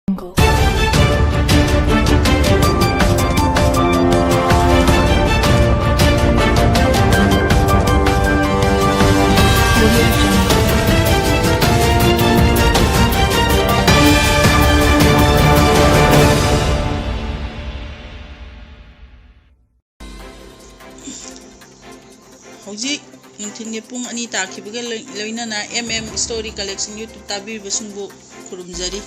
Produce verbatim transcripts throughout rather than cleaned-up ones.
ꯍꯧꯖꯤꯛ ꯅꯨꯡꯊꯤꯜꯒꯤ ꯄꯨꯡ ꯑꯅꯤ ꯇꯥꯈꯤꯕꯒ ꯂꯣꯏ-, ꯂꯣꯏꯅꯅ M M Story Collection YouTube ꯇꯥꯕꯤꯔꯤꯕꯁꯤꯡꯕꯨ ꯈꯨꯔꯨꯝꯖꯔꯤ꯫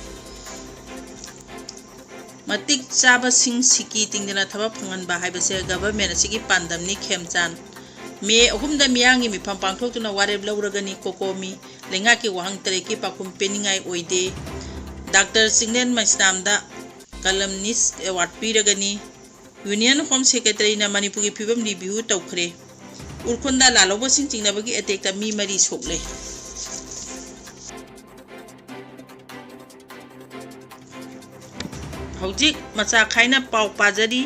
ꯃꯇꯤꯛ ꯆꯥꯕꯁꯤꯡ ꯁꯤꯀꯤ ꯇꯤꯡꯗꯅ ꯊꯕꯛ ꯐꯪꯍꯟꯕ ꯍꯥꯏꯕꯁꯦ government ꯑꯁꯤꯒꯤ ꯄꯥꯟꯗꯝꯅꯤ꯫ ꯈꯦꯝꯆꯥꯟ꯫ ꯃꯦ ꯑꯍꯨꯝꯗ ꯃꯤꯌꯥꯝꯒꯤ ꯃꯤꯐꯝ ꯄꯥꯡꯊꯣꯛꯇꯨꯅ ꯋꯥꯔꯦꯞ ꯂꯧꯔꯒꯅꯤ꯫ ꯀꯣꯀꯣꯃꯤ꯫ ꯂꯩꯉꯥꯛꯀꯤ ꯋꯥꯍꯪ ꯇꯔꯦꯠꯀꯤ ꯄꯥꯎꯈꯨꯝ ꯄꯤꯅꯤꯡꯉꯥꯏ ꯑꯣꯏꯗꯦ꯫ ꯗꯥꯛꯇꯔ ꯆꯤꯡꯂꯦꯟ ꯃꯩꯁꯅꯥꯝꯗ Columnist Award ꯄꯤꯔꯒꯅꯤ꯫ Union Home Secretaryꯅ ꯃꯅꯤꯄꯨꯔꯒꯤ ꯐꯤꯕꯝ review ꯇꯧꯈ꯭ꯔꯦ꯫ ꯎꯈ꯭ꯔꯨꯜꯗ ꯂꯥꯜꯍꯧꯕꯁꯤꯡ ꯆꯤꯡꯅꯕꯒꯤ attackꯇ ꯃꯤ ꯃꯔꯤ ꯁꯣꯛꯂꯦ꯫ ꯍꯧꯖꯤꯛ ꯃꯆꯥ ꯈꯥꯏꯅ ꯄꯥꯎ ꯄꯥꯖꯔꯤ꯫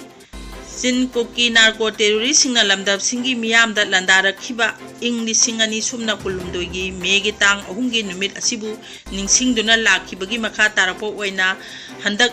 ꯆꯤꯟ ꯀꯨꯀꯤ narco terroristꯁꯤꯡꯅ ꯂꯝꯗꯝꯁꯤꯡꯒꯤ ꯃꯤꯌꯥꯝꯗ ꯂꯥꯟꯗꯥꯔꯛꯈꯤꯕ ꯏꯪ ꯂꯤꯁꯤꯡ ꯑꯅꯤ ꯁꯨꯞꯅ ꯀꯨꯟꯍꯨꯝꯗꯣꯏꯒꯤ ꯃꯦꯒꯤ ꯇꯥꯡ ꯑꯍꯨꯝꯒꯤ ꯅꯨꯃꯤꯠ ꯑꯁꯤꯕꯨ ꯅꯤꯡꯁꯤꯡꯗꯨꯅ ꯂꯥꯛꯈꯤꯕꯒꯤ ꯃꯈꯥ ꯇꯥꯔꯛꯄ ꯑꯣꯏꯅ ꯍꯟꯗꯛ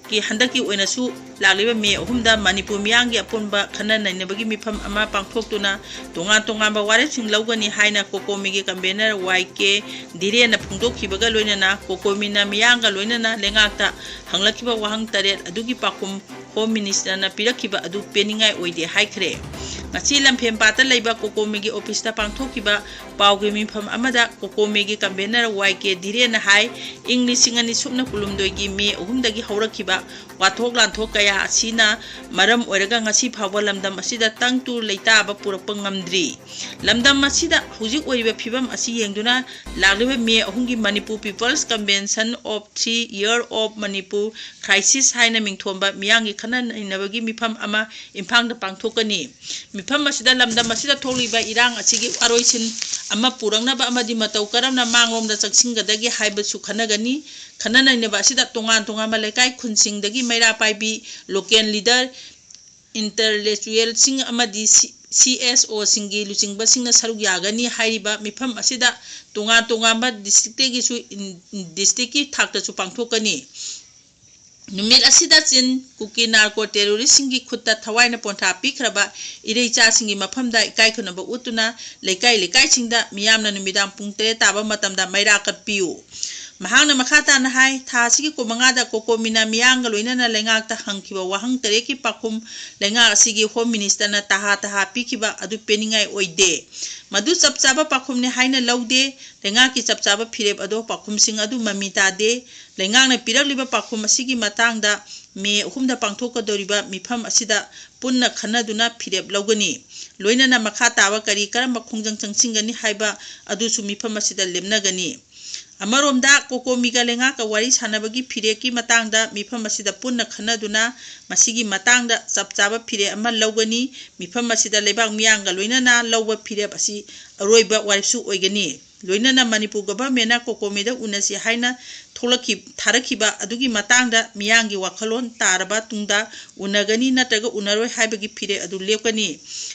ꯀꯤ ꯍꯟꯗꯛꯀꯤ ꯑꯣꯏꯅꯁꯨ ꯂꯥꯛꯂꯤꯕ ꯃꯦ ꯑꯍꯨꯝꯗ ꯃꯅꯤꯄꯨꯔ ꯃꯤꯌꯥꯝꯒꯤ ꯑꯄꯨꯟꯕ ꯈꯟꯅ ꯅꯩꯅꯕꯒꯤ ꯃꯤꯐꯝ ꯑꯃ ꯄꯥꯡꯊꯣꯛꯇꯨꯅ ꯇꯣꯉꯥꯟ ꯇꯣꯉꯥꯟꯕ ꯋꯥꯔꯦꯞꯁꯤꯡ ꯂꯧꯒꯅꯤ ꯍꯥꯏꯅ ꯀꯣꯀꯣꯃꯤꯒꯤ convener Y K ꯙꯤꯔꯦꯟꯅ ꯐꯣꯡꯗꯣꯛꯈꯤꯕꯒ ꯂꯣꯏꯅꯅ ꯀꯣꯀꯣꯃꯤꯅ ꯃꯤꯌꯥꯝꯒ ꯂꯣꯏꯅꯅ ꯂꯩꯉꯥꯛꯇ ꯍꯪꯂꯛꯈꯤꯕ ꯋꯥꯍꯪ ꯇꯔꯦꯠ ꯑꯗꯨꯒꯤ ꯄꯥꯎꯈꯨꯝ Home Ministerꯅ ꯄꯤꯔꯛꯈꯤꯕ ꯑꯗꯨ ꯄꯦꯟꯅꯤꯡꯉꯥꯏ ꯑꯣꯏꯗꯦ ꯍꯥꯏꯈ꯭ꯔꯦ꯫ ꯉꯁꯤ ꯂꯝꯐꯦꯟꯄꯥꯠꯇ ꯂꯩꯕ ꯀꯣꯀꯣꯃꯤꯒꯤ officeꯇ ꯄꯥꯡꯊꯣꯛꯈꯤꯕ ꯄꯥꯎꯒꯤ ꯃꯤꯐꯝ ꯑꯃꯗ ꯀꯣꯀꯣꯃꯤꯒꯤ convener Y K ꯙꯤꯔꯦꯟꯅ ꯍꯥꯏ, ꯏꯪ ꯂꯤꯁꯤꯡ ꯑꯅꯤ ꯁꯨꯞꯅ ꯀꯨꯟꯍꯨꯝꯗꯣꯏꯒꯤ ꯃꯦ ꯑꯍꯨꯝꯗꯒꯤ ꯍꯧꯔꯛꯈꯤꯕ ꯋꯥꯊꯣꯛ ꯂꯥꯟꯊꯣꯛ ꯀꯌꯥ ꯑꯁꯤꯅ ꯃꯔꯝ ꯑꯣꯏꯔꯒ ꯉꯁꯤ ꯐꯥꯎꯕ ꯂꯝꯗꯝ ꯑꯁꯤꯗ ꯇꯪꯗꯨ ꯂꯩꯇꯥꯕ ꯄꯨꯔꯛꯄ ꯉꯝꯗ꯭ꯔꯤ꯫ ꯂꯝꯗꯝ ꯑꯁꯤꯗ ꯍꯧꯖꯤꯛ ꯑꯣꯏꯔꯤꯕ ꯐꯤꯕꯝ ꯑꯁꯤ ꯌꯦꯡꯗꯨꯅ ꯂꯥꯛꯂꯤꯕ ꯃꯦ ꯑꯍꯨꯝꯒꯤ Manipur People's Convention of Three Year of Manipur Crisis ꯍꯥꯏꯅ ꯃꯤꯡꯊꯣꯟꯕ ꯃꯤꯌꯥꯝꯒꯤ ꯈꯟꯅ ꯅꯩꯅꯕꯒꯤ ꯃꯤꯐꯝ ꯑꯃ ꯏꯝꯐꯥꯜꯗ ꯄꯥꯡꯊꯣꯛꯀꯅꯤ꯫ ꯃꯤꯐꯝ ꯑꯁꯤꯗ ꯂꯝꯗꯝ ꯑꯁꯤꯗ ꯊꯣꯛꯂꯤꯕ ꯏꯔꯥꯡ ꯑꯁꯤꯒꯤ ꯋꯥꯔꯣꯏꯁꯤꯟ ꯑꯃ ꯄꯨꯔꯛꯅꯕ ꯑꯃꯗꯤ ꯃꯇꯧ ꯀꯔꯝꯅ ꯃꯥꯡꯂꯣꯝꯗ ꯆꯪꯁꯤꯟꯒꯗꯒꯦ ꯍꯥꯏꯕꯁꯨ ꯈꯟꯅꯒꯅꯤ꯫ ꯈꯟꯅ ꯅꯩꯅꯕ ꯑꯁꯤꯗ ꯇꯣꯉꯥꯟ ꯇꯣꯉꯥꯟꯕ ꯂꯩꯀꯥꯏ ꯈꯨꯟꯁꯤꯡꯗꯒꯤ ꯃꯩꯔꯥ ꯄꯥꯏꯕꯤ, local leader, intellectualꯁꯤꯡ ꯑꯃꯗꯤ ꯁꯤ-, ꯁꯤ ꯑꯦꯁ ꯑꯣꯁꯤꯡꯒꯤ ꯂꯨꯆꯤꯡꯕꯁꯤꯡꯅ ꯁꯔꯨꯛ ꯌꯥꯒꯅꯤ꯫ ꯍꯥꯏꯔꯤꯕ ꯃꯤꯐꯝ ꯑꯁꯤꯗ ꯇꯣꯉꯥꯟ ꯇꯣꯉꯥꯟꯕ ꯗꯤꯁꯇ꯭ꯔꯤꯛꯇꯒꯤꯁꯨ ꯏꯟ-, ꯗꯤꯁꯇ꯭ꯔꯤꯛꯀꯤ ꯊꯥꯛꯇꯁꯨ ꯄꯥꯡꯊꯣꯛꯀꯅꯤ꯫ ꯅꯨꯃꯤꯠ ꯑꯁꯤꯗ ꯆꯤꯟ ꯀꯨꯀꯤ ꯅꯥꯔꯀꯣ ꯇꯦꯔꯣꯔꯤꯁꯁꯤꯡꯒꯤ ꯈꯨꯠꯇ ꯊꯋꯥꯏꯅ ꯄꯣꯟꯊꯥ ꯄꯤꯈ꯭ꯔꯕ ꯏꯔꯩꯆꯥꯁꯤꯡꯒꯤ ꯃꯐꯝꯗ ꯏꯀꯥꯏ ꯈꯨꯝꯅꯕ ꯎꯠꯇꯨꯅ ꯂꯩꯀꯥꯏ ꯂꯩꯀꯥꯏꯁꯤꯡꯗ ꯃꯤꯌꯥꯝꯅ ꯅꯨꯃꯤꯗꯥꯡ ꯄꯨꯡ ꯇꯔꯦꯠ ꯇꯥꯕ ꯃꯇꯝꯗ ꯃꯩꯔꯥ ꯀꯠꯄꯤꯌꯨ꯫ ꯃꯍꯥꯛꯅ ꯃꯈꯥ ꯇꯥꯅ ꯍꯥꯏ, ꯊꯥ ꯑꯁꯤꯒꯤ ꯀꯨꯟꯃꯉꯥꯗ ꯀꯣꯀꯣꯃꯤꯅ ꯃꯤꯌꯥꯝꯒ ꯂꯣꯏꯅꯅ ꯂꯩꯉꯥꯛꯇ ꯍꯪꯈꯤꯕ ꯋꯥꯍꯪ ꯇꯔꯦꯠꯀꯤ ꯄꯥꯎꯈꯨꯝ ꯂꯩꯉꯥꯛ ꯑꯁꯤꯒꯤ ꯍꯣꯝ ꯃꯤꯅꯤꯁꯇꯔꯅ ꯇꯍꯥ ꯇꯍꯥ ꯄꯤꯈꯤꯕ ꯑꯗꯨ ꯄꯦꯟꯅꯤꯡꯉꯥꯏ ꯑꯣꯏꯗꯦ꯫ ꯃꯗꯨ ꯆꯞ ꯆꯥꯕ ꯄꯥꯎꯈꯨꯝꯅꯤ ꯍꯥꯏꯅ ꯂꯧꯗꯦ꯫ ꯂꯩꯉꯥꯛꯀꯤ ꯆꯞ ꯆꯥꯕ ꯐꯤꯔꯦꯞ ꯑꯗꯣ ꯄꯥꯎꯈꯨꯝꯁꯤꯡ ꯑꯗꯨ ꯃꯃꯤ ꯇꯥꯗꯦ꯫ ꯂꯩꯉꯥꯛꯅ ꯄꯤꯔꯛꯂꯤꯕ ꯄꯥꯎꯈꯨꯝ ꯑꯁꯤꯒꯤ ꯃꯇꯥꯡꯗ ꯃꯦ ꯑꯍꯨꯝꯗ ꯄꯥꯡꯊꯣꯛꯀꯗꯧꯔꯤꯕ ꯃꯤꯐꯝ ꯑꯁꯤꯗ ꯄꯨꯟꯅ ꯈꯟꯅꯗꯨꯅ ꯐꯤꯔꯦꯞ ꯂꯧꯒꯅꯤ꯫ ꯂꯣꯏꯅꯅ ꯃꯈꯥ ꯇꯥꯕ ꯀꯔꯤ ꯀꯔꯝꯕ ꯈꯣꯡꯖꯪ ꯆꯪꯁꯤꯟꯒꯅꯤ ꯍꯥꯏꯕ ꯑꯗꯨꯁꯨ ꯃꯤꯐꯝ ꯑꯁꯤꯗ ꯂꯦꯞꯅꯒꯅꯤ꯫ ꯑꯃꯔꯣꯝꯗ ꯀꯣꯀꯣꯃꯤꯒ ꯂꯩꯉꯥꯛꯀ ꯋꯥꯔꯤ ꯁꯥꯟꯅꯕꯒꯤ ꯐꯤꯔꯦꯞꯀꯤ ꯃꯇꯥꯡꯗ ꯃꯤꯐꯝ ꯑꯁꯤꯗ ꯄꯨꯟꯅ ꯈꯟꯅꯗꯨꯅ ꯃꯁꯤꯒꯤ ꯃꯇꯥꯡꯗ ꯆꯞ ꯆꯥꯕ ꯐꯤꯔꯦꯞ ꯑꯃ ꯂꯧꯒꯅꯤ꯫ ꯃꯤꯐꯝ ꯑꯁꯤꯗ ꯂꯩꯕꯥꯛ ꯃꯤꯌꯥꯝꯒ ꯂꯣꯏꯅꯅ ꯂꯧꯕ ꯐꯤꯔꯦꯞ ꯑꯁꯤ ꯑꯔꯣꯏꯕ ꯋꯥꯔꯦꯞꯁꯨ ꯑꯣꯏꯒꯅꯤ꯫ ꯂꯣꯏꯅꯅ ꯃꯅꯤꯄꯨꯔ ꯒꯚꯔꯟꯃꯦꯟꯅ ꯀꯣꯀꯣꯃꯤꯗ ꯎꯅꯁꯤ ꯍꯥꯏꯅ ꯊꯣꯛꯂꯛꯈꯤ-, ꯊꯥꯔꯛꯈꯤꯕ ꯑꯗꯨꯒꯤ ꯃꯇꯥꯡꯗ ꯃꯤꯌꯥꯝꯒꯤ ꯋꯥꯈꯜꯂꯣꯟ ꯇꯥꯔꯕ ꯇꯨꯡꯗ ꯎꯅꯒꯅꯤ ꯅꯠꯇ꯭ꯔꯒ ꯎꯅꯔꯣꯏ ꯍꯥꯏꯕꯒꯤ ꯐꯤꯔꯦꯞ ꯑꯗꯨ ꯂꯦꯞꯀꯅꯤ꯫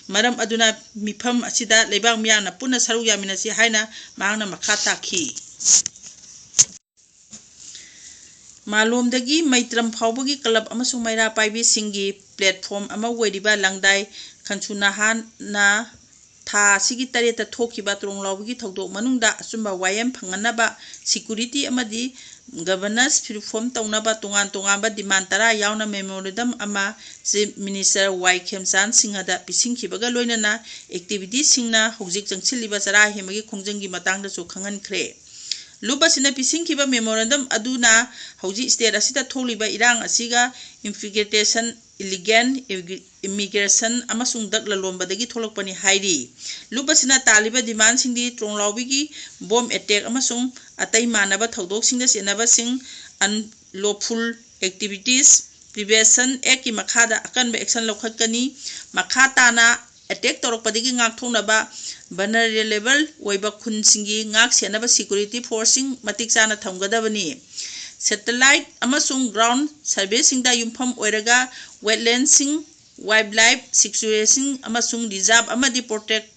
ꯃꯔꯝ ꯑꯗꯨꯅ ꯃꯤꯐꯝ ꯑꯁꯤꯗ ꯂꯩꯕꯥꯛ ꯃꯤꯌꯥꯝꯅ ꯄꯨꯟꯅ ꯁꯔꯨꯛ ꯌꯥꯃꯤꯟꯅꯁꯤ ꯍꯥꯏꯅ ꯃꯍꯥꯛꯅ ꯃꯈꯥ ꯇꯥꯈꯤ꯫ ꯃꯥꯂꯣꯝꯗꯒꯤ ꯃꯩꯇ꯭ꯔꯝ ꯐꯥꯎꯕꯒꯤ ꯀ꯭ꯂꯕ ꯑꯃꯁꯨꯡ ꯃꯩꯔꯥ ꯄꯥꯏꯕꯤꯁꯤꯡꯒꯤ ꯄ꯭ꯂꯦꯠꯐꯣꯝ ꯑꯃ ꯑꯣꯏꯔꯤꯕ ꯂꯪꯗꯥꯏ ꯈꯟꯁꯨꯅꯍꯥꯟꯅ ꯊꯥ ꯑꯁꯤꯒꯤ ꯇꯔꯦꯠꯇ ꯊꯣꯛꯈꯤꯕ ꯇ꯭ꯔꯣꯡꯂꯥꯎꯕꯒꯤ ꯊꯧꯗꯣꯛ ꯃꯅꯨꯡꯗ ꯑꯆꯨꯝꯕ ꯋꯥꯌꯦꯜ ꯐꯪꯍꯟꯅꯕ ꯁꯤꯀ꯭ꯌꯨꯔꯤꯇꯤ ꯑꯃꯗꯤ ꯒꯚꯔꯅꯦꯟꯁ ꯔꯤꯐꯣꯔꯝ ꯇꯧꯅꯕ ꯇꯣꯉꯥꯟ ꯇꯣꯉꯥꯟꯕ ꯗꯤꯃꯥꯟ ꯇꯔꯥ ꯌꯥꯎꯅ ꯃꯦꯃꯣꯔꯦꯟꯗꯝ ꯑꯃ ꯆꯤꯐ ꯃꯤꯅꯤꯁꯇꯔ ꯋꯥꯏ ꯈꯦꯝꯆꯥꯟ ꯁꯤꯡꯍꯗ ꯄꯤꯁꯤꯟꯈꯤꯕꯒ ꯂꯣꯏꯅꯅ ꯑꯦꯛꯇꯤꯚꯤꯇꯤꯁꯤꯡꯅ ꯍꯧꯖꯤꯛ ꯆꯪꯁꯤꯜꯂꯤꯕ ꯆꯔꯥ ꯍꯦꯟꯕꯒꯤ ꯈꯣꯡꯖꯪꯒꯤ ꯃꯇꯥꯡꯗꯁꯨ ꯈꯪꯍꯟꯈ꯭ꯔꯦ꯫ ꯂꯨꯞ ꯑꯁꯤꯅ ꯄꯤꯁꯤꯟꯈꯤꯕ ꯃꯦꯃꯣꯔꯦꯟꯗꯝ ꯑꯗꯨꯅ ꯍꯧꯖꯤꯛ ꯁ꯭ꯇꯦꯠ ꯑꯁꯤꯗ ꯊꯣꯛꯂꯤꯕ ꯏꯔꯥꯡ ꯑꯁꯤꯒ ꯏꯟꯐꯤꯜꯇ꯭ꯔꯦꯁꯟ, ꯏꯂꯤꯒꯦꯜ ꯏꯃꯤꯒ꯭ꯔꯦꯁꯟ ꯑꯃꯁꯨꯡ ꯗ꯭ꯔꯒ ꯂꯂꯣꯟꯕꯗꯒꯤ ꯊꯣꯛꯂꯛꯄꯅꯤ ꯍꯥꯏꯔꯤ꯫ ꯂꯨꯞ ꯑꯁꯤꯅ ꯇꯥꯜꯂꯤꯕ ꯗꯤꯃꯥꯟꯁꯤꯡꯗꯤ ꯇ꯭ꯔꯣꯡꯂꯥꯎꯕꯤꯒꯤ ꯕꯣꯝ ꯑꯦꯇꯦꯛ ꯑꯃꯁꯨꯡ ꯑꯇꯩ ꯃꯥꯟꯅꯕ ꯊꯧꯗꯣꯛꯁꯤꯡꯗ ꯆꯦꯟꯅꯕꯁꯤꯡ, unlawful activities, Prevention Act ꯀꯤ ꯃꯈꯥꯗ ꯑꯀꯟꯕ action ꯂꯧꯈꯠꯀꯅꯤ꯫ ꯃꯈꯥ ꯇꯥꯅ ꯑꯦꯇꯦꯛ ꯇꯧꯔꯛꯄꯗꯒꯤ ꯉꯥꯛꯊꯣꯛꯅꯕ vulnerable ꯑꯣꯏꯕ ꯈꯨꯟꯁꯤꯡꯒꯤ ꯉꯥꯛ ꯁꯦꯟꯅꯕ ꯁꯤꯀ꯭ꯌꯨꯔꯤꯇꯤ ꯐꯣꯔꯁꯁꯤꯡ ꯃꯇꯤꯛ ꯆꯥꯅ ꯊꯝꯒꯗꯕꯅꯤ꯫ ꯁꯦꯇꯦꯂꯥꯏꯠ ꯑꯃꯁꯨꯡ ꯒ꯭ꯔꯥꯎꯟ ꯁꯔꯚꯦꯁꯤꯡꯗ ꯌꯨꯝꯐꯝ ꯑꯣꯏꯔꯒ ꯋꯦꯠꯂꯦꯟꯁꯤꯡ Wildlife Sanctuaryꯁꯤꯡ ꯑꯃꯁꯨꯡ Reserve ꯑꯃꯗꯤ Protect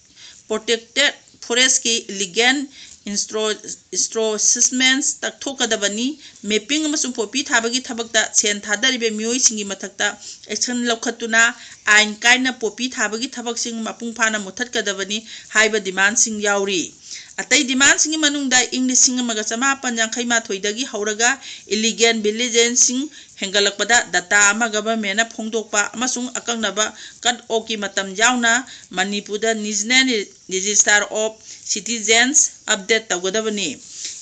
Protected Forestꯀꯤ illegal encro- encroachments ꯇꯛꯊꯣꯛꯀꯗꯕꯅꯤ꯫ Mapping ꯑꯃꯁꯨꯡ ꯄꯣꯄꯤ ꯊꯥꯕꯒꯤ ꯊꯕꯛꯇ ꯁꯦꯟ ꯊꯥꯗꯔꯤꯕ ꯃꯤꯑꯣꯏꯁꯤꯡꯒꯤ ꯃꯊꯛꯇ action ꯂꯧꯈꯠꯇꯨꯅ ꯑꯥꯏꯟ ꯀꯥꯏꯅ ꯄꯣꯄꯤ ꯊꯥꯕꯒꯤ ꯊꯕꯛꯁꯤꯡ ꯃꯄꯨꯡ ꯐꯥꯅ ꯃꯨꯠꯊꯠꯀꯗꯕꯅꯤ ꯍꯥꯏꯕ demandꯁꯤꯡ ꯌꯥꯎꯔꯤ꯫ ꯑꯇꯩ demandꯁꯤꯡꯒꯤ ꯃꯅꯨꯡꯗ ꯏꯪ ꯂꯤꯁꯤꯡ ꯑꯃꯒ ꯆꯃꯥꯄꯟ ꯌꯥꯡꯈꯩ ꯃꯥꯊꯣꯏꯗꯒꯤ ꯍꯧꯔꯒ illegal vigilance ꯁꯤꯡ ꯍꯦꯟꯒꯠꯂꯛꯄꯗ data ꯑꯃ governmentꯅ ꯐꯣꯡꯗꯣꯛꯄ ꯑꯃꯁꯨꯡ ꯑꯀꯛꯅꯕ cut offꯀꯤ ꯃꯇꯝ ꯌꯥꯎꯅ ꯃꯅꯤꯄꯨꯔꯗ National Register of Citizens update ꯇꯧꯒꯗꯕꯅꯤ꯫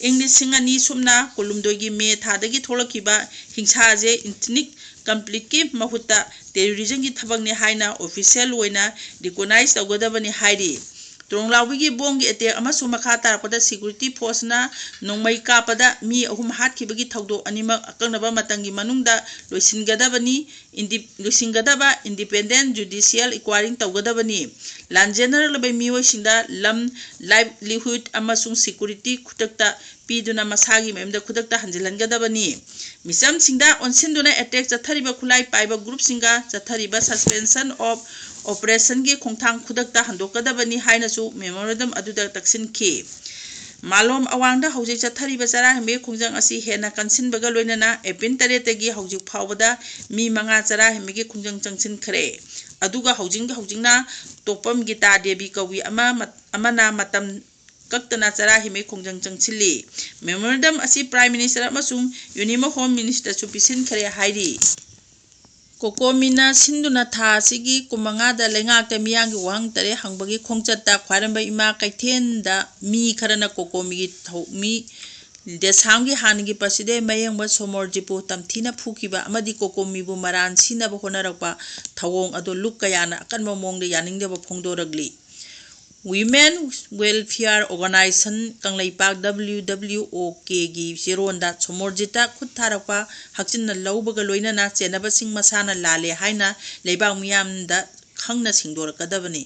ꯏꯪ ꯂꯤꯁꯤꯡ ꯑꯅꯤ ꯁꯨꯞꯅ ꯀꯨꯟꯍꯨꯝꯗꯣꯏꯒꯤ ꯃꯦ ꯊꯥꯗꯒꯤ ꯊꯣꯛꯂꯛꯈꯤꯕ ꯍꯤꯡꯁꯥꯁꯦ ethnic conflictꯀꯤ ꯃꯍꯨꯠꯇ terrorismꯒꯤ ꯊꯕꯛꯅꯤ ꯍꯥꯏꯅ official ꯑꯣꯏꯅ recognize ꯇꯧꯒꯗꯕꯅꯤ ꯍꯥꯏꯔꯤ꯫ ꯇ꯭ꯔꯣꯡꯂꯥꯎꯕꯤꯒꯤ ꯕꯣꯝꯒꯤ attack ꯑꯃꯁꯨꯡ ꯃꯈꯥ ꯇꯥꯔꯛꯄꯗ security forceꯅ ꯅꯣꯡꯃꯩ ꯀꯥꯞꯄꯗ ꯃꯤ ꯑꯍꯨꯝ ꯍꯥꯠꯈꯤꯕꯒꯤ ꯊꯧꯗꯣꯛ ꯑꯅꯤꯃꯛ ꯑꯀꯛꯅꯕ ꯃꯇꯝꯒꯤ ꯃꯅꯨꯡꯗ ꯂꯣꯏꯁꯤꯟꯒꯗꯕꯅꯤ꯫ ꯏꯟꯗꯤ- ꯂꯣꯏꯁꯤꯟꯒꯗꯕ independent judicial inquiry ꯇꯧꯒꯗꯕꯅꯤ꯫ ꯂꯥꯟꯖꯦꯟꯅꯔꯛꯂꯕ ꯃꯤꯑꯣꯏꯁꯤꯡꯗ ꯂꯝ, livelihood ꯑꯃꯁꯨꯡ security ꯈꯨꯗꯛꯇ ꯄꯤꯗꯨꯅ ꯃꯁꯥꯒꯤ ꯃꯌꯨꯝꯗ ꯈꯨꯗꯛꯇ ꯍꯟꯖꯤꯜꯍꯟꯒꯗꯕꯅꯤ꯫ ꯃꯤꯆꯝꯁꯤꯡꯗ ꯑꯣꯟꯁꯤꯟꯗꯨꯅ attack ꯆꯠꯊꯔꯤꯕ ꯈꯨꯠꯂꯥꯏ ꯄꯥꯏꯕ groupꯁꯤꯡꯒ ꯆꯠꯊꯔꯤꯕ suspension of operationꯒꯤ ꯈꯣꯡꯊꯥꯡ ꯈꯨꯗꯛꯇ ꯍꯟꯗꯣꯛꯀꯗꯕꯅꯤ ꯍꯥꯏꯅꯁꯨ memorandum ꯑꯗꯨꯗ ꯇꯛꯁꯤꯟꯈꯤ꯫ ꯃꯥꯂꯣꯝ ꯑꯋꯥꯡꯗ ꯍꯧꯖꯤꯛ ꯆꯠꯊꯔꯤꯕ ꯆꯔꯥ ꯍꯦꯟꯕꯒꯤ ꯈꯣꯡꯖꯪ ꯑꯁꯤ ꯍꯦꯟꯅ ꯀꯟꯁꯤꯟꯕꯒ ꯂꯣꯏꯅꯅ April ꯇꯔꯦꯠꯇꯒꯤ ꯍꯧꯖꯤꯛ ꯐꯥꯎꯕꯗ ꯃꯤ ꯃꯉꯥ ꯆꯔꯥ ꯍꯦꯟꯕꯒꯤ ꯈꯣꯡꯖꯪ ꯆꯪꯁꯤꯟꯈ꯭ꯔꯦ꯫ ꯑꯗꯨꯒ ꯍꯧꯖꯤꯛ ꯍꯧꯖꯤꯛꯅ ꯇꯣꯛꯄꯝ ꯒꯤꯇꯥ ꯗꯦꯕꯤ ꯀꯧꯕꯤ ꯑꯃ, ꯑꯃꯅ ꯃꯇꯝ ꯀꯛꯇꯅ ꯆꯔꯥ ꯍꯦꯟꯕꯒꯤ ꯈꯣꯡꯖꯪ ꯆꯪꯁꯤꯜꯂꯤ꯫ Memorandum ꯑꯁꯤ Prime Minister ꯑꯃꯁꯨꯡ Union Home Ministerꯁꯨ ꯄꯤꯁꯤꯟꯈ꯭ꯔꯦ ꯍꯥꯏꯔꯤ꯫ ꯀꯣꯀꯣꯃꯤꯅ ꯁꯤꯟꯗꯨꯅ ꯊꯥ ꯑꯁꯤꯒꯤ ꯀꯨꯟꯃꯉꯥꯗ ꯂꯩꯉꯥꯛꯇ ꯃꯤꯌꯥꯝꯒꯤ ꯋꯥꯍꯪ ꯇꯔꯦꯠ ꯍꯪꯕꯒꯤ ꯈꯣꯡꯆꯠꯇ ꯈ꯭ꯋꯥꯏꯔꯝꯕ ꯏꯃꯥ ꯀꯩꯊꯦꯜꯗ ꯃꯤ ꯈꯔꯅ ꯀꯣꯀꯣꯃꯤꯒꯤ ꯊꯧ-, ꯃꯤ ꯗꯦꯁꯥꯝꯒꯤ ꯍꯥꯟꯅꯒꯤ President ꯃꯌꯦꯡꯕ ꯁꯣꯃꯣꯔꯖꯤꯠꯄꯨ ꯇꯝꯊꯤꯅ ꯐꯨꯈꯤꯕ ꯑꯃꯗꯤ ꯀꯣꯀꯣꯃꯤꯕꯨ ꯃꯔꯥꯟ ꯁꯤꯅꯕ ꯍꯣꯠꯅꯔꯛꯄ ꯊꯧꯑꯣꯡ ꯑꯗꯨ ꯂꯨꯞ ꯀꯌꯥꯅ ꯑꯀꯟꯕ ꯃꯑꯣꯡꯗ ꯌꯥꯅꯤꯡꯗꯕ ꯐꯣꯡꯗꯣꯔꯛꯂꯤ꯫ Women Welfare Organisation Kangleipak W W O Kꯒꯤ ꯆꯦꯔꯣꯟꯗ ꯁꯣꯃꯣꯔꯖꯤꯠꯇ ꯈꯨꯠ ꯊꯥꯔꯛꯄ ꯍꯛꯆꯤꯟꯅ ꯂꯧꯕꯒ ꯂꯣꯏꯅꯅ ꯆꯦꯟꯅꯕꯁꯤꯡ ꯃꯁꯥꯅ ꯂꯥꯜꯂꯦ ꯍꯥꯏꯅ ꯂꯩꯕꯥꯛ ꯃꯤꯌꯥꯝꯗ ꯈꯪꯅ ꯁꯦꯡꯗꯣꯔꯛꯀꯗꯕꯅꯤ꯫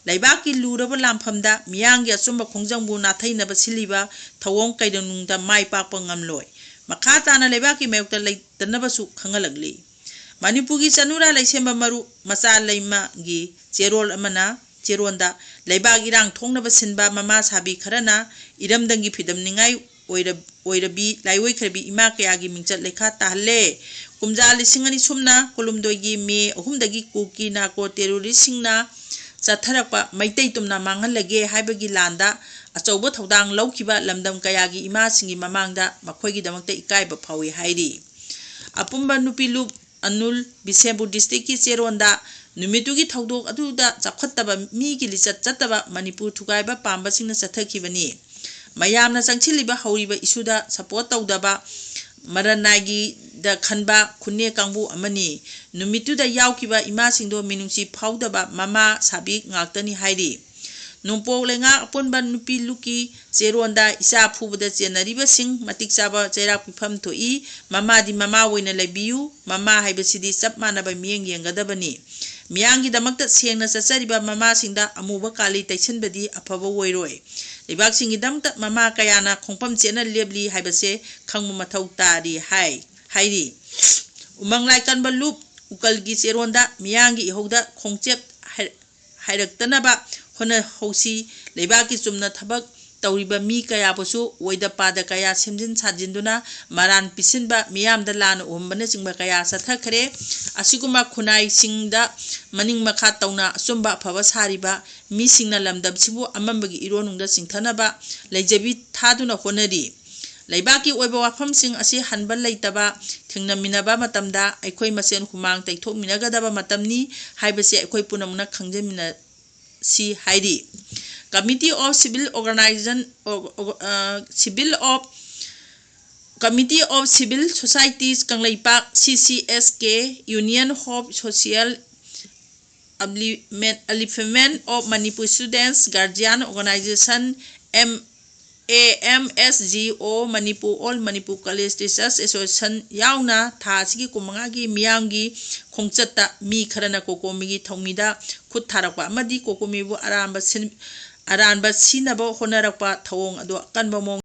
ꯂꯩꯕꯥꯛꯀꯤ ꯂꯨꯔꯕ ꯂꯥꯟꯐꯝꯗ ꯃꯤꯌꯥꯝꯒꯤ ꯑꯆꯨꯝꯕ ꯈꯣꯡꯖꯪꯕꯨ ꯅꯥꯊꯩꯅꯕ ꯁꯤꯜꯂꯤꯕ ꯊꯧꯑꯣꯡ ꯀꯩꯗꯧꯅꯨꯡꯗ ꯃꯥꯏ ꯄꯥꯛꯄ ꯉꯝꯂꯣꯏ꯫ ꯃꯈꯥ ꯇꯥꯅ ꯂꯩꯕꯥꯛꯀꯤ ꯃꯥꯌꯣꯛꯇ ꯂꯩꯇꯅꯕꯁꯨ ꯈꯪꯍꯜꯂꯛꯂꯤ꯫ ꯃꯅꯤꯄꯨꯔꯒꯤ ꯆꯅꯨꯔꯥ ꯂꯩꯁꯦꯝꯕ ꯃꯔꯨ ꯃꯆꯥ ꯂꯩꯃꯒꯤ ꯆꯦꯔꯣꯜ ꯑꯃꯅ, ꯆꯦꯔꯣꯟꯗ ꯂꯩꯕꯥꯛ ꯏꯔꯥꯡ ꯊꯣꯛꯅꯕ ꯁꯤꯟꯕ ꯃꯃꯥ ꯁꯥꯕꯤ ꯈꯔꯅ ꯏꯔꯝꯗꯝꯒꯤ ꯐꯤꯗꯝꯅꯤꯡꯉꯥꯏ ꯑꯣꯏꯔ-, ꯑꯣꯏꯔꯕꯤ ꯂꯥꯏꯑꯣꯏꯈ꯭ꯔꯕꯤ ꯏꯃꯥ ꯀꯌꯥꯒꯤ ꯃꯤꯡꯆꯠ ꯂꯩꯈꯥ ꯇꯥꯍꯜꯂꯦ꯫ ꯀꯨꯝꯖꯥ ꯂꯤꯁꯤꯡ ꯑꯅꯤ ꯁꯨꯞꯅ ꯀꯨꯟꯍꯨꯝꯗꯣꯏꯒꯤ ꯃꯦ ꯑꯍꯨꯝꯗꯒꯤ ꯀꯨꯀꯤ ꯅꯥꯔꯀꯣ ꯇꯦꯔꯣꯔꯤꯁꯁꯤꯡꯅ ꯆꯠꯊꯔꯛꯄ ꯃꯩꯇꯩ ꯇꯨꯝꯅ ꯃꯥꯡꯍꯜꯂꯒꯦ ꯍꯥꯏꯕꯒꯤ ꯂꯥꯟꯗ ꯑꯆꯧꯕ ꯊꯧꯗꯥꯡ ꯂꯧꯈꯤꯕ ꯂꯝꯗꯝ ꯀꯌꯥꯒꯤ ꯏꯃꯥꯁꯤꯡꯒꯤ ꯃꯃꯥꯡꯗ ꯃꯈꯣꯏꯒꯤꯗꯃꯛꯇ ꯏꯀꯥꯏꯕ ꯐꯥꯎꯏ ꯍꯥꯏꯔꯤ꯫ ꯑꯄꯨꯟꯕ ꯅꯨꯄꯤ ꯂꯨꯞ ꯑꯅꯨꯜ ꯕꯤꯁꯦꯝꯄꯨꯔ ꯗꯤꯁꯇ꯭ꯔꯤꯛꯀꯤ ꯆꯦꯔꯣꯟꯗ ꯅꯨꯃꯤꯠꯇꯨꯒꯤ ꯊꯧꯗꯣꯛ ꯑꯗꯨꯗ ꯆꯥꯎꯈꯠꯇꯕ ꯃꯤꯒꯤ ꯂꯤꯆꯠ ꯆꯠꯇꯕ ꯃꯅꯤꯄꯨꯔ ꯊꯨꯒꯥꯏꯕ ꯄꯥꯝꯕꯁꯤꯡꯅ ꯆꯠꯊꯈꯤꯕꯅꯤ꯫ ꯃꯌꯥꯝꯅ ꯆꯪꯁꯤꯜꯂꯤꯕ ꯍꯧꯔꯤꯕ ꯏꯁꯨꯗ ꯁꯄꯣꯔꯠ ꯇꯧꯗꯕ ꯃꯔꯅꯥꯏꯒꯤꯗ ꯈꯟꯕ ꯈꯨꯟꯅꯦ ꯀꯥꯡꯕꯨ ꯑꯃꯅꯤ꯫ ꯅꯨꯃꯤꯠꯇꯨꯗ ꯌꯥꯎꯈꯤꯕ ꯏꯃꯥꯁꯤꯡꯗꯣ ꯃꯤꯅꯨꯡꯁꯤ ꯐꯥꯎꯗꯕ ꯃꯃꯥ ꯁꯥꯕꯤ ꯉꯥꯛꯇꯅꯤ ꯍꯥꯏꯔꯤ꯫ ꯅꯣꯡꯄꯣꯛ ꯂꯩꯉꯥꯛ ꯑꯄꯨꯟꯕ ꯅꯨꯄꯤ ꯂꯨꯞꯀꯤ ꯆꯦꯔꯣꯟꯗ ꯏꯆꯥ ꯐꯨꯕꯗ ꯆꯦꯟꯅꯔꯤꯕꯁꯤꯡ ꯃꯇꯤꯛ ꯆꯥꯕ ꯆꯩꯔꯥꯛ ꯄꯤꯐꯝ ꯊꯣꯛꯏ꯫ ꯃꯃꯥꯗꯤ ꯃꯃꯥ ꯑꯣꯏꯅ ꯂꯩꯕꯤꯌꯨ꯫ ꯃꯃꯥ ꯍꯥꯏꯕꯁꯤꯗꯤ ꯆꯞ ꯃꯥꯟꯅꯕ ꯃꯤꯠꯌꯦꯡ ꯌꯦꯡꯒꯗꯕꯅꯤ꯫ ꯃꯤꯌꯥꯝꯒꯤꯗꯃꯛꯇ ꯁꯦꯡꯅ ꯆꯠꯆꯔꯤꯕ ꯃꯃꯥꯁꯤꯡꯗ ꯑꯃꯨꯕ ꯀꯥꯂꯤ ꯇꯩꯁꯤꯟꯕꯗꯤ ꯑꯐꯕ ꯑꯣꯏꯔꯣꯏ꯫ ꯂꯩꯕꯥꯛꯁꯤꯡꯒꯤꯗꯃꯛꯇ ꯃꯃꯥ ꯀꯌꯥꯅ ꯈꯣꯡꯐꯝ ꯆꯦꯠꯅ ꯂꯦꯞꯂꯤ ꯍꯥꯏꯕꯁꯦ ꯈꯪꯕ ꯃꯊꯧ ꯇꯥꯔꯤ ꯍꯥꯏ, ꯍꯥꯏꯔꯤ꯫ ꯎꯃꯪ ꯂꯥꯏ ꯀꯟꯕ ꯂꯨꯞ ꯎꯀꯜꯒꯤ ꯆꯦꯔꯣꯟꯗ ꯃꯤꯌꯥꯝꯒꯤ ꯏꯍꯧꯗ ꯈꯣꯡꯆꯦꯞ ꯍꯥꯏ-, ꯍꯥꯏꯔꯛꯇꯅꯕ ꯍꯣꯠꯅꯍꯧꯁꯤ꯫ ꯂꯩꯕꯥꯛꯀꯤ ꯆꯨꯝꯅ ꯊꯕꯛ ꯇꯧꯔꯤꯕ ꯃꯤ ꯀꯌꯥꯕꯨꯁꯨ ꯑꯣꯏꯗ ꯄꯥꯗ ꯀꯌꯥ ꯁꯦꯝꯖꯤꯟ ꯁꯥꯖꯤꯟꯗꯨꯅ ꯃꯔꯥꯟ ꯄꯤꯁꯤꯟꯕ, ꯃꯤꯌꯥꯝꯗ ꯂꯥꯟꯅ ꯎꯍꯟꯕꯅꯆꯤꯡꯕ ꯀꯌꯥ ꯆꯠꯊꯈ꯭ꯔꯦ꯫ ꯑꯁꯤꯒꯨꯝꯕ ꯈꯨꯟꯅꯥꯏꯁꯤꯡꯗ ꯃꯅꯤꯡ ꯃꯈꯥ ꯇꯧꯅ ꯑꯆꯨꯝꯕ ꯑꯐꯕ ꯁꯥꯔꯤꯕ ꯃꯤꯁꯤꯡꯅ ꯂꯝꯗꯝꯁꯤꯕꯨ ꯑꯃꯝꯕꯒꯤ ꯏꯔꯣꯟꯅꯨꯡꯗ ꯆꯤꯡꯊꯅꯕ ꯂꯩꯖꯕꯤ ꯊꯥꯗꯨꯅ ꯍꯣꯠꯅꯔꯤ꯫ ꯂꯩꯕꯥꯛꯀꯤ ꯑꯣꯏꯕ ꯋꯥꯐꯝꯁꯤꯡ ꯑꯁꯤ ꯍꯟꯕ ꯂꯩꯇꯕ ꯊꯦꯡꯅꯃꯤꯟꯅꯕ ꯃꯇꯝꯗ ꯑꯩꯈꯣꯏ ꯃꯁꯦꯟ ꯍꯨꯃꯥꯡ ꯇꯩꯊꯣꯛꯃꯤꯟꯅꯒꯗꯕ ꯃꯇꯝꯅꯤ ꯍꯥꯏꯕꯁꯤ ꯑꯩꯈꯣꯏ ꯄꯨꯝꯅꯃꯛꯅ ꯈꯪꯖꯃꯤꯟꯅꯁꯤ ꯍꯥꯏꯔꯤ꯫ Committee of Civil Organization, ꯑꯣ-, ꯑꯣ-, ꯑ, Civil of, Committee of Civil Societies Kangleipak, C C S K, Union of Social Upliftment of Manipur Students, Guardian Organization, M-, A M S G O, Manipur, All Manipur College Teachers Association ꯌꯥꯎꯅ ꯊꯥ ꯑꯁꯤꯒꯤ ꯀꯨꯟꯃꯉꯥꯒꯤ ꯃꯤꯌꯥꯝꯒꯤ ꯈꯣꯡꯆꯠꯇ ꯃꯤ ꯈꯔꯅ ꯀꯣꯀꯣꯃꯤꯒꯤ ꯊꯧꯃꯤꯗ ꯈꯨꯠ ꯊꯥꯔꯛꯄ ꯑꯃꯗꯤ ꯀꯣꯀꯣꯃꯤꯕꯨ ꯑꯔꯥꯟꯕ ꯁꯤꯟ-, ꯑꯔꯥꯟꯕ ꯁꯤꯅꯕ ꯍꯣꯠꯅꯔꯛꯄ ꯊꯧꯑꯣꯡ ꯑꯗꯨ ꯑꯀꯟꯕ ꯃꯑꯣꯡ